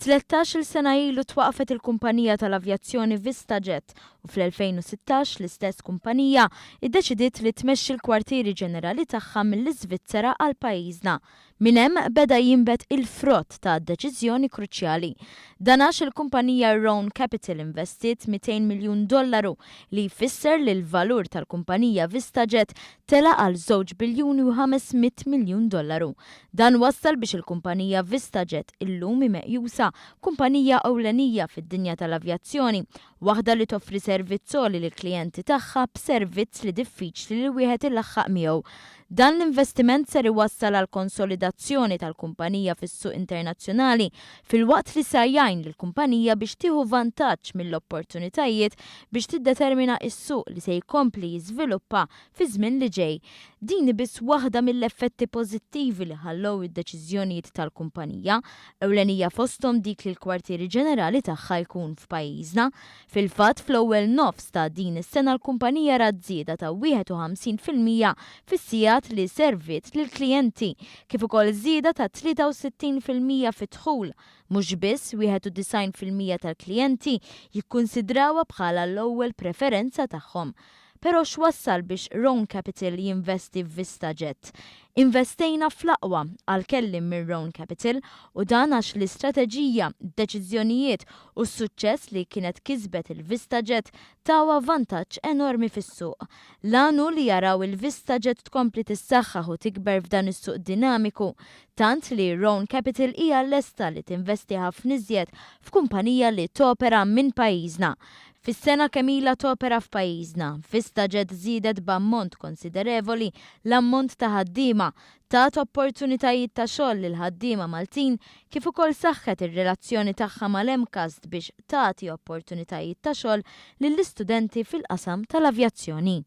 13-il sena ilu twaqfet il-kumpanija tal-avjazzjoni VistaJet u fl-2016 l-istess kumpanija iddeċidiet li tmexxi l-kwartieri ġenerali tagħha mill-Iżvizzera għal pajjiżna. Minn hemm beda jinbet il-frott ta' deċiżjoni kruċjali. Dan għax il-kumpanija Rhone Capital investiet 200 miljun dollaru li jfisser li l-valur tal-kumpanija VistaJet tela' għal żewġ biljuni u 500 miljun dollaru. Dan wassal biex il-kumpanija VistaJet illum hi meqjusa kumpanija ewlenija fid-dinja tal-avjazzjoni, waħda li toffri servizz għoli lill-klijenti tagħha b'servizz li diffiċli li wieħed ilaħħaq miegħu. Dan l-investiment ser iwassal għal konsolidazzjoni tal-kumpanija fis-suq internazzjonali filwaqt li sa jgħin lill-kumpanija biex tieħu vantaġġ mill-opportunitajiet biex tiddetermina s-suq li se jkompli jiżviluppa fiż-żmien li ġej. Din hi biss waħda mill-effetti pożittivi li ħallew id-deċiżjonijiet tal-kumpanija, ewlenija fosthom dik li l-kwartieri ġenerali tagħha jkun f'pajjiżna. Fil-fatt, fl-ewwel nofs ta' din is-sena l-kumpanija rat żieda ta' 51% fis-sigħat li serviet lill-klijenti, kif ukoll żieda ta' 63% fid-dħul. Mhux biss, 91% tal-klijenti jikkunsidrawha bħala l-ewwel preferenza tagħhom. Però x'wassal biex Rhone Capital jinvesti f'VistaJet? Investejna fl-aqwa, qal kelliem minn Rhone Capital, u dan għax l-istrateġija, d-deċiżjonijiet u s-suċċess li kienet kisbet il-VistaJet tawha vantaġġ enormi fis-suq. L-għan hu li jaraw il-VistaJet tkompli tissaħħaħ u tikber f'dan is-suq dinamiku, tant li Rhone Capital hija lesta li tinvesti ħafna iżjed f'kumpanija li topera minn pajjiżna. Fis-sena kemm ilha topera f'pajjiżna, VistaJet żiedet b'ammont konsiderevoli l-ammont ta' ħaddiema, tat opportunitajiet ta' xogħol lil ħaddiema Maltin kif ukoll saħħet ir-relazzjoni tagħha mal-MCAST biex tagħti opportunitajiet ta' xogħol lill-istudenti fil-qasam tal-avjazzjoni.